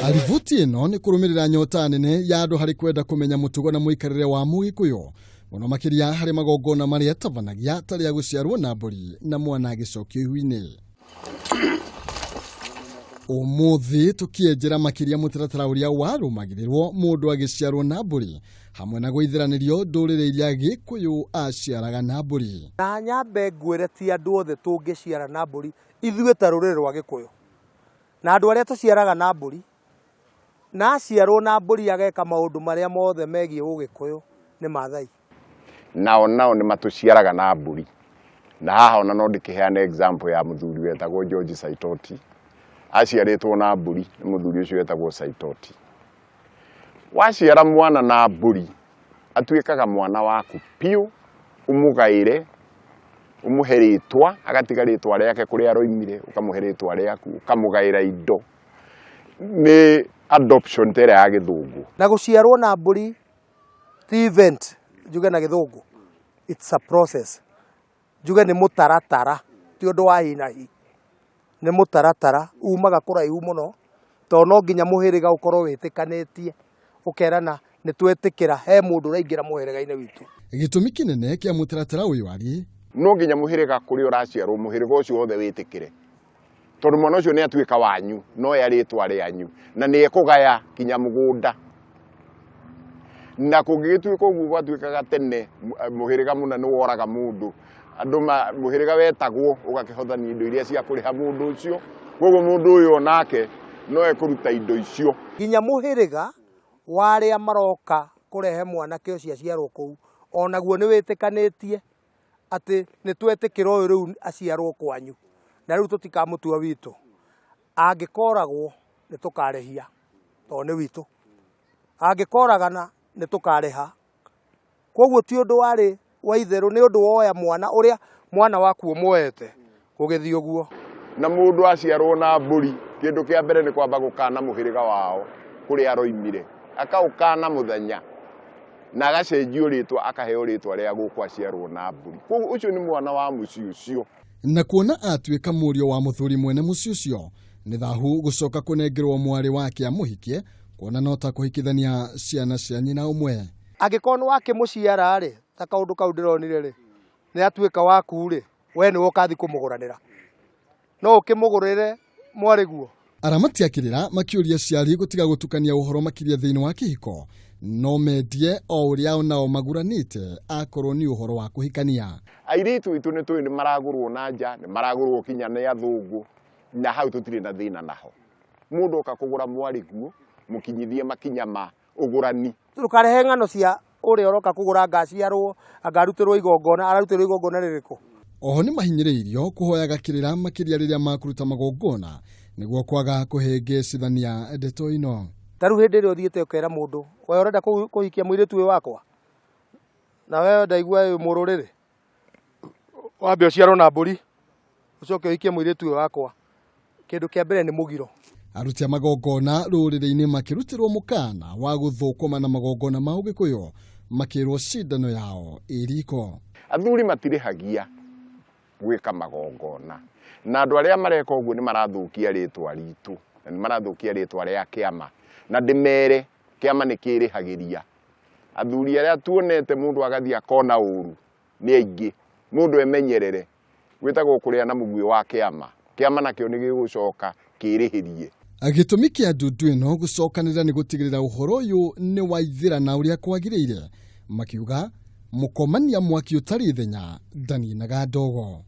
Aributi ĩno nĩ kũrũmĩrĩra nyota nene ya andũ harĩ kwenda kũmenya mũtugo na mũikarĩre wa Mũgĩkũyũ, mũno makĩria harĩ magongona marĩa atabanagia ta rĩa gũciarwo na mbũri na mwana agĩcokio ihu-inĩ. Ũmũthĩ tũkĩenjera makĩria mũtaratara ũrĩa warũmagĩrĩrwo mũndũ agĩciarwo na mbũri hamwe na gũithĩranĩrio ndũrĩrĩ iria Gĩkũyũ aciaraga na mbũri. Na nyambe ngwĩre ti andũ othe tũngĩciara na mbũri ithuĩ ta rũrĩrĩ rwa Gĩkũyũ. Na andũ arĩa tũciaraga na mbũri, na aciarwo na mbũri ageka maũndũ marĩa mothe megiĩ ũgĩkũyũ nĩ Maathai. Nao nao nĩ matũciaraga na mbũri. Na haha ona no ndĩkĩheane example ya mũthuri wetagwo George Saitoti. Aciarĩtwo na mbũri nĩ mũthuri ũcio wetagwo Saitoti. Waciara mwana na mbũri, atuĩkaga mwana waku biũ, ũmũgaĩre, ũmũhe rĩtwa, agatiga rĩtwa rĩake kũrĩa aroimire, ũkamũhe rĩtwa rĩaku, ũkamũgaĩra indo. Nĩ adoption ta ĩrĩa ya gĩthũngũ. Na gũciarwo na mbũri ti event njuge na gĩthũngũ, it's a process. Njuge nĩ mũtaratara, ti ũndũ wa hi na hi. Nĩ mũtaratara umaga kũraihu mũno, tondũ no nginya mũhĩrĩga ũkorwo wĩtĩkanĩtie, ũkerana nĩ twetĩkĩra he mũndũ ũraingĩra mũhĩrĩga-inĩ witũ. Gĩtũmi kĩnene kĩa mũtaratara ũyũ arĩ. No nginya mũhĩrĩga kũrĩa ũraciarwo, mũhĩrĩga ũcio wothe wĩtĩkĩre. Tondũ mwana ũcio nĩ atuĩka wanyu, no oya rĩtwa rĩanyu, na nĩ ekũgaya nginya mũgũnda. Na kũngĩgĩtuĩka ũguo gwatuĩkaga tene, mũhĩrĩga mũna nĩ woraga mũndũ, andũ mũhĩrĩga wetagwo ũgakĩhothania indo iria cia kũrĩha mũndũ ũcio, koguo mũndũ ũyũ onake no ekũruta indo icio. Nginya mũhĩrĩga wa arĩa maroka kũrehe mwanake ũcio aciarwo kũu, onaguo nĩ wĩtĩkanĩtie atĩ nĩ twetĩkĩra ũyũ rĩu aciarwo kwanyu, na rĩu tũtikamũtua witũ. Angĩkoragwo nĩ tũkarĩhia tondũ nĩ witũ, angĩkoragana nĩ tũkarĩha. Koguo ti ũndũ warĩ wa itherũ, nĩ ũndũ woya mwana ũrĩa mwana waku ũmuoete gũgĩthiĩ ũguo. Na mũndũ aciarwo na mbũri, kĩndũ kĩa mbere nĩ kwamba gũkana mũhĩrĩga wao kũrĩa aroimire, akaũkana mũthenya na agacenjio rĩtwa akaheo rĩtwa rĩa gũkũ aciarwo na mbũri. Koguo ũcio nĩ mwana wa mũciĩ ũcio. Na kuona atuĩka mũriũ wa mũthuri mwene mũciĩ ũcio, nĩ thahu gũcoka kũnengerwo mwarĩ wake amũhikie, kuona no ta kũhikithania ciana cia nyina ũmwe. Angĩkorwo nĩ wakĩmũciara-rĩ, ta kaũndũ kau ndĩronire-rĩ, nĩ atuĩka waku-rĩ, we nĩwe ũkathiĩ kũmũgũranĩra. No ũkĩmũgũrĩre mwarĩguo? Aramati a kĩrĩra makĩũria aciari gũtiga gũtukania ũhoro makĩria thĩinĩ wa kĩhiko, no mendie o ũrĩa o nao maguranĩte akorwo nĩ ũhoro wa kũhikania. Airĩtu aitũ nĩ tũĩ nĩ maragũrwo na nja, nĩ maragũrwo kinya nĩ athũngũ, na hau tũtirĩ na thĩna naho. Mũndũ oka kũgũra mwarĩguo, mũkinyithie makinya ma ũgũrani. Ndũkarehe ng'ano cia ũrĩa ũroka kũgũra anga aciarwo, anga arutĩrwo igongona, ararutĩrwo igongona rĩrĩkũ? Oho nĩ mahinyĩrĩirio kũhoyaga kĩrĩra makĩria rĩrĩa makũruta magongona nĩguo kwaga kũhĩngĩcithania ndeto ĩno. Ta rĩu hĩndĩ ĩrĩa ũthiĩte ũkera mũndũ, we ũrenda kũhikia mũirĩtu ũyũ wakwa? Na we ndaigua wĩ mũrũrĩrĩ, wambe ũciarwo na mbũri, ũcoke ũhikie mũirĩtu ũyũ wakwa. Kĩndũ kĩa mbere nĩ mũgiro. Aruti a magongona rũrĩrĩ-inĩ makĩrutĩrwo mũkana wa gũthũkũma na magongona ma ũgĩkũyũ makĩrwo cindano yao ĩ riko. Athuri matirĩhagia gwĩka magongona, na andũ arĩa mareka ũguo nĩ marathũkia rĩtwa ritũ, na nĩ marathũkia rĩtwa rĩa kĩama, na ndĩmere kĩama nĩ kĩrĩhagĩria. Athuri arĩa tuonete mũndũ agathiĩ akona ũru nĩ aingĩ, mũndũ emenyerere. Gwĩtagwo kũrĩa na mũguĩ wa kĩama. Kĩama nakĩo nĩ gĩgũcoka kĩrĩhĩrie. Gĩtũmi kĩa ndundu ĩno gũcokanĩrĩra nĩ gũtigĩrĩra ũhoro ũyũ nĩ waithĩrana ũrĩa kwagĩrĩire, makiuga mũkomania mwaki ũtarĩ ithenya ndaninaga ndogo.